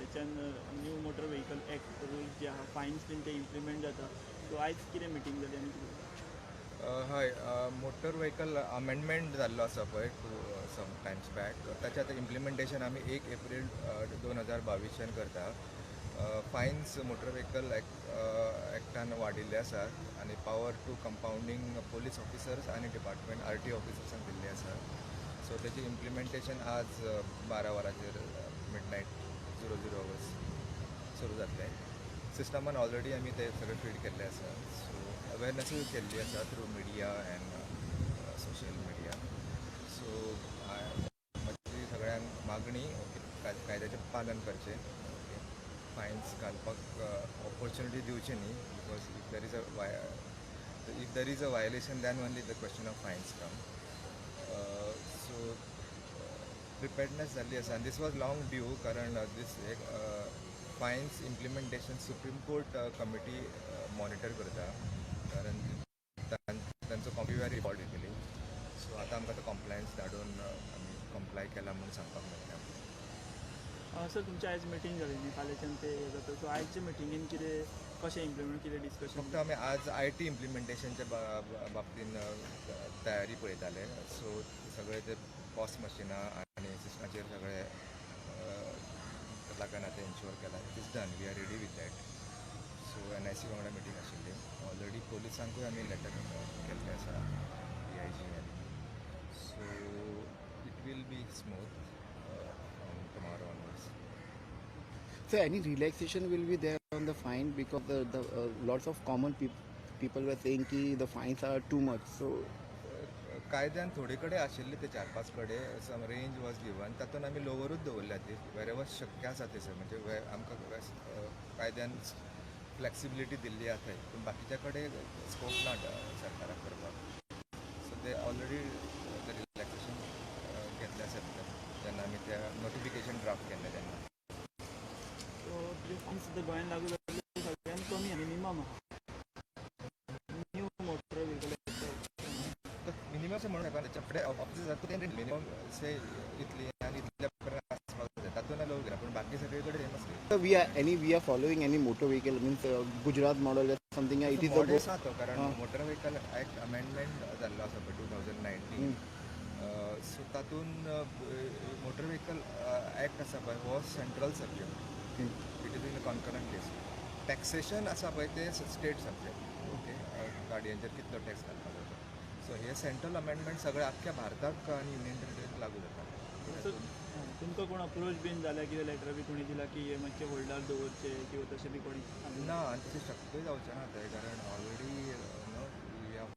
फाल्याच्यान New Motor Vehicle Act rules जे आहा, finance बीन ते इम्प्लिमेंट जाता. सो आयज कितें मिटींग जाली आनी कितें? हय, मोटर व्हेकल अमेंडमेंट जाल्लो आसा पळय टू सम टायम्स बॅक, ताचें आतां इम्प्लिमेंटेशन आमी 1 एप्रील 2022च्यान करता. फायन्स मोटर व्हेकल एक्टान वाडिल्ले आसात आनी power to compounding police officers आनी डिपार्टमेंट आरटीओ ऑफिसर्सांक दिल्ले आसा. सो तेजें इम्प्लिमेंटेशन आज 12 वरांचेर, midnight 00 hours सुरू जातलें. सिस्टमान ऑलरेडी आमी ते सगळे फीड केल्ले आसा. सो अवेरनसूय केल्ली आसा through media and social media. So म्हजी सगळ्यांक मागणी, ओके, कायद्याचें पालन करचें, ओके. फायन्स घालपाक ऑपॉर्च्युनिटी दिवची न्ही, because if there is a violation, then only the question of fines come. So preparedness जाल्ली आसा आनी this was long due, कारण this एक fines implementation Supreme Court committee monitor करता, कारण तांचो कॉम्प्युटर रिपोर्ट येतली. सो आतां आमकां तो कॉम्प्लायन्स धाडून आमी कंप्लाय केला म्हूण सांगपाक मेळटा. सर, तुमची आयज मिटींग जाली न्ही, फाल्याच्यान ते हे जाता. सो आयचे मिटिंगेन कितें, कशें इम्प्लिमेंट, कितें डिस्कशन? फक्त आमी आज IT इम्प्लिमेंटेशनच्या बाबतीन तयारी पळयताले. सो सगळे ते पॉस मशिनां आनी सिस्टमाचेर सगळे लागना ते एन्श्योर केला. It is done, we are ready with that. So NIC वांगडा मिटींग आशिल्ली. ऑलरेडी पोलिसांकूय आमी लेटर केल्लें आसा, डीआयजी आनी, so it will be smooth from tomorrow onwards. So any relaxation will be there on the fine? Because the lots of common people were saying ki the fines are too much. So कायद्यान थोडे कडेन आशिल्ले ते चार पांच कडेन सम range was given, तातूंत आमी लोवरूच दवरल्या ती वेर शक्य आसा थंयसर. म्हणजे आमकां कायद्यान फ्लेक्सिबिलिटी दिल्ली आसा थंय, पूण बाकीच्या कडेन स्कोप ना सरकाराक करपाक. सो ते ऑलरेडी ते रिलॅक्सेशन घेतले आसा भितर, जेन्ना आमी त्या नोटिफिकेशन ड्राफ्ट केल्लें तेन्ना. सो जे फायन्स सुद्दां गोंयान लागू जाल्ले सगळ्यान कमी, मिनिमम आहा न्यू मोटर व्हेकल. मिनिमम अशें म्हणून शकना. तेच्या फुडें ऑफिसर्स जाता ते मिनिमम से इतली आनी इतल्या पर्यंत आसपाक जाय, तातूंत लोव घेना, पूण बाकी सगळे कडेन सेम आसली. So we are following any motor vehicle, means Gujarat model or something? It is a model आसा तो, कारण आं. मोटर व्हेकल एक्ट अमेंडमेंट जाल्लो आसा पळय 2019, सो तातूंत मोटर व्हेकल एक्ट आसा पळय, हो central subject. It is in concurrent list. Taxation आसा पळय, ते स्टेट सब्जेक्ट, ओके, गाडयांचेर कितलो टॅक्स घालपाचो तो. सो हे सेंट्रल अमेंडमेंट सगळे आख्ख्या भारताक आनी युनियन टेरिटरीक लागू जाता. सो तुमकां कोण अप्रोच बीन जाल्या, कितें लेटर बी कोणी दिला की हे मातशे होल्डार दवरचे किंवा तशें बी कोणी सांगलें? ना, आनी तशें शक्यूय जावचें ना तें, कारण already no we are,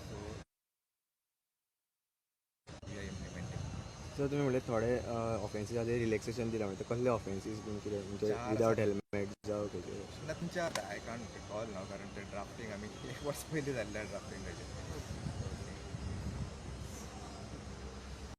so we are implementing. So तुमी म्हणले थोडे ऑफेन्सीस आसा रिलॅक्सेशन दिला, म्हणजे कसले ऑफेन्सीस बीन कितें, म्हणजे चार विदावट आसा. हेल्मेट जावं खंयचे? ना, तुमच्या I can't recall ना, कारण ते ड्राफ्टींग आमी एक वर्स पयलीं जाल्लें ड्राफ्टींग ताजें.